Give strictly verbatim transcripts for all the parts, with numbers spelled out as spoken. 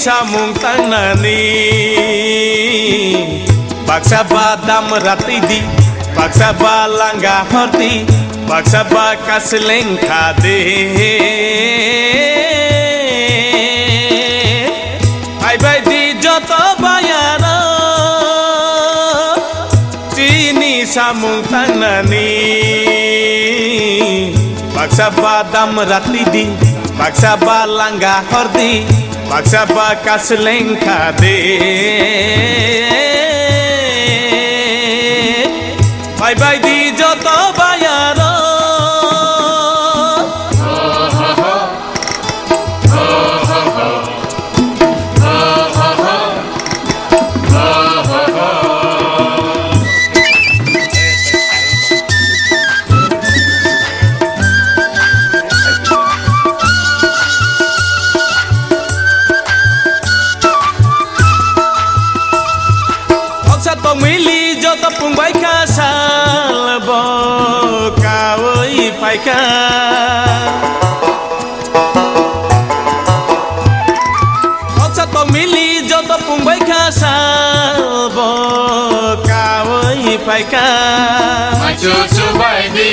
Samung tangnani baksa ba damra twidi, baksa ba langa hordi, baksa ba kasleng khade. Phaibai di joto bayaro chini samung tangnani. Baksa ba damra twidi, baksa ba langa hordi, baksa ba kasleng khade. Phaibai di joto bayaro. Oksa tongmili joto pungbai kha sal bo kaui phaikha. Oksa tongmili joto pungbai kha sal bo kaui phaikha. Machu chubai di,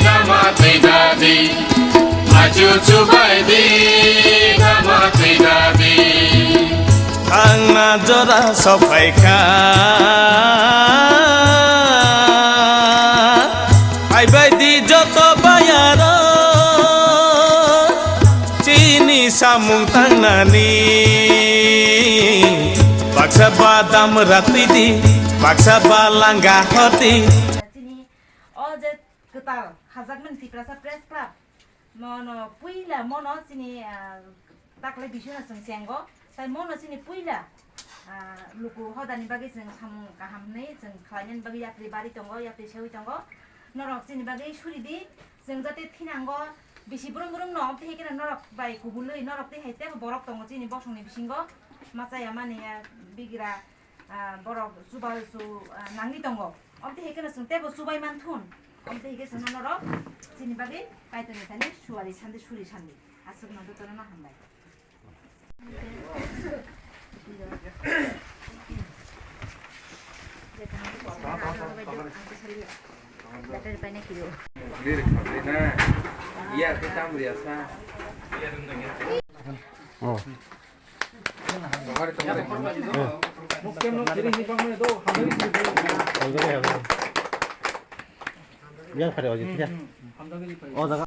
dama twi dadi. Machu chubai di, dama twi dadi. Thangna jora sophaikha. Phaibai di joto bayaro chini samung tangnani. Baksa ba damra twidi, baksa ba langa hordi. Chini o je kwtal khajakmani Tiprasa Press Club, mono puila mono chini, ah, takle bisuna chwng chengo, tai mono chini puila, ah, luku hodani bagwi chwng samung kaham hwnwi chwng khlainani bagwi yapri bari tongo, yapri seui tongo. Norok chini bagwi suri di, chwng jate thinango bisi brum brum no, tei khe norok bai kubului norok tei hai tebo borok tongo chini bosongni bisingo, machaya mani ya bigra, ah, borok chubachu, ah, nangwi tongo. Omtwi hai kheno chwng teibo chubai manthun. Omtwi hai khe chwngno norok chini bagwi Kaitorni thani suari sandi, suri sandi. Aswkno jotono no hambai. Oh. Yang pada wajib ya. Oh, jaga.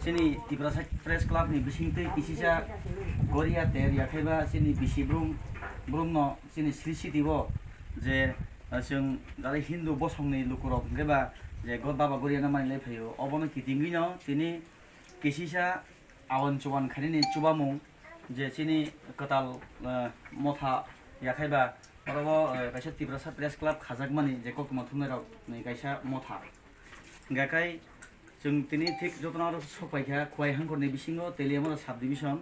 Chini Tiprasa Press Club ni bisingtwi kisisa goria ter yakhaiba chini bisi brum, brum no chini sri city o je, ah, chwng jara Hindu bosongni lukurok hwnkhe ba je God Baba goria no mani lai phaio, obono kitingwi no tini kisisa awan chuban khainani chubamung je chini kwtal, eh, motha yakhaiba oro o, eh, kaisa Tiprasa Press Club khajakmani je koktwma thumnairokni kaisa motha. Hingkha khe chwng tini thik jotono oro sok paikha Khowai Hangkhorni bisingo Teliamura sub division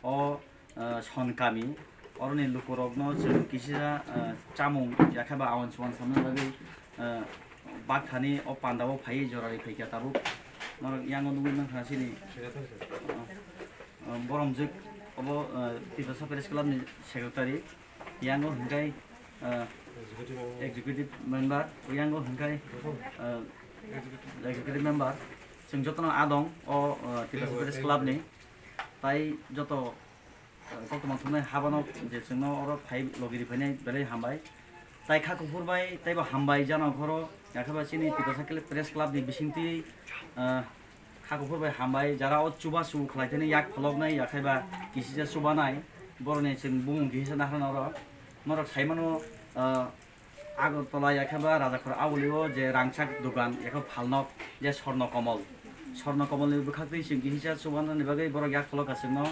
o, eh, Son kami. Oroni lukurokno chwng kisisa, eh, chamung yakhaiba awan chuban samna bagwi, eh, bakthani o pandao phaiwi jora ri phaikha tabuk. Norok yango nugwi mankha chini, eh, eh, boromjwk obo, eh, Tiprasa Press Club ni secretary. Yango hwnkhe, eh, executive member, yango hwnkhe, eh, executive member. Chwng jotono adong o, eh, Tiprasa Press Club ni. Tai joto koktwma thumnai habano je chwngno oro phai logi ri phainai belai hambai. Tai kha kuphur bai taibo hambai jana okhoro, yakheba chini Tiprasa Press Club ni bisingtwi, ah, kha kuphur bai hambai, jara o chubachu khlai thani yak pholoknai, yakheba kisisa chubanai, boroni chwng bumung kisa naharna oro. Norok saimano, ah, Agartala yakheba Rajakhor aulio je rangchak dogan yakhe phalnok je Swarno Komol. Swarno Komolni bwkhaktwi chwng kisa chubanani bagwi borok yak pholok aswkno.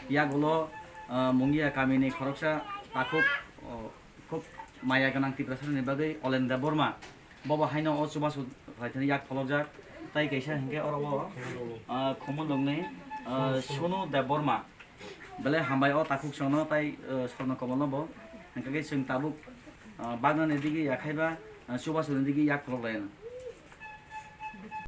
Yagulo, ah, Mungia kamini khoroksa takhuk, oh, khub maya gwnang Tiprasarokni bagwi Olen Debbarma, bobo haino o chubachu khlaithani yak pholokjak. Tai kaisa hinkhe oro o, ah, Khumulwngni, ah, Sunu Debbarma. Belai hambai o takhuk chwngno tai, ah, Swarno Komolno bo. Hinkhe chwng tabuk, ah, bagnani digi yakhaiba, ah, chubachuni digi yak pholok laino.